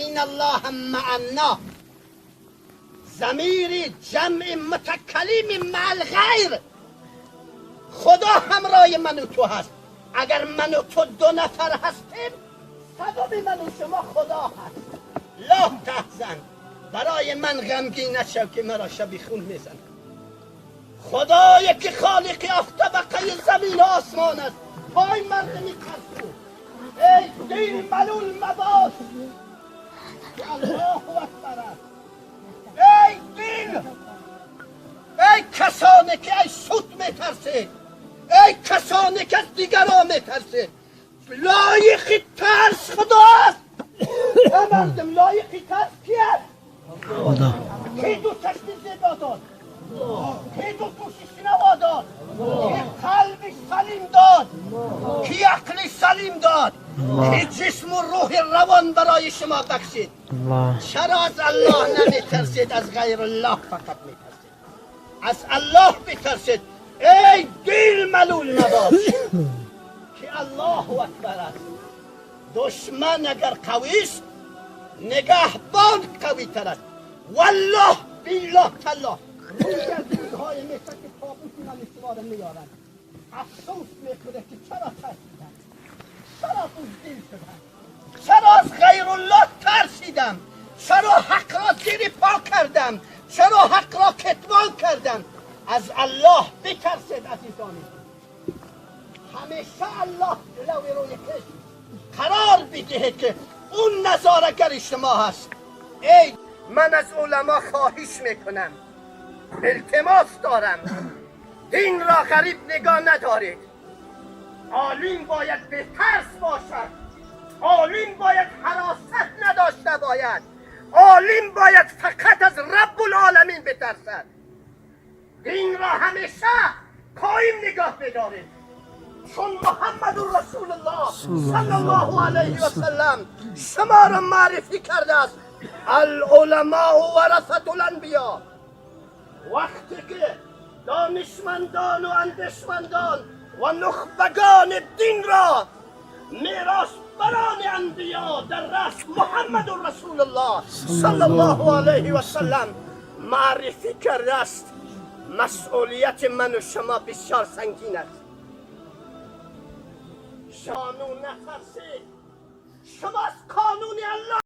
فإن الله معنا. ضمیر جمع متکلم مع الغیر، خدا همراه من و تو هست. اگر من و تو دو نفر هستیم، سبب من و شما خدا هست. لا تحزن، برای من غمگین نشو که مرا شبیخون میزن. خدایی که خالق طبقه زمین و آسمان است. پای مردمی ترسو، ای دین ملول مباش که الله اکبر است. ای دین، ای کسانی که ای سود میترسید، ای کسانی که از دیگران میترسید، لایق ترس خداست. ای مردم، لایق ترس کیست؟ خدا. کی دو چشم زیبا داد؟ کی دو گوش شنوا داد؟ کی قلب سلیم داد؟ کی عقل سلیم داد؟ کی جسم و روح روان برای شما بخشید؟ الله. چرا از الله نمیترسید؟ از غیر الله فقط میترسید. از الله بترسید. ای دل ملول مباش که الله اکبر است. دشمن اگر قوی است، نگهبان قوی تر است. والله بالله تالله، روی از روزهای میشه که تابوت من شما را میارن، افسوس میکنه که چرا ترسیدم، چرا بزدل شدم، چرا از غیر الله ترسیدم، چرا حق را زیر پا کردم، چرا حق را کتمان کردم. از الله بترسید عزیزان. همیشه الله جلوی روی کش قرار بدهید که اون نظارگر شما هست. ای من از علما خواهش میکنم، التماس دارم، دین را غریب نگاه ندارید. عالم باید به ترس باشد، عالم باید حراست نداشته باید، عالم باید فقط از رب العالمین بترسد. دین را همیشه قایم نگاه بدارید، چون محمد رسول الله صلی الله علیه و سلم شما را معرفی کرده است: العلماء ورثة الانبیاء. وقتی که دانشمندان و اندیشمندان و نخبگان دین را میراث بران انبیا در رأس محمد رسول الله صلی الله علیه و سلم معرفی کرده است، مسئولیت من و شما بسیار سنگین است. قانون نترسید، شما از قانون الله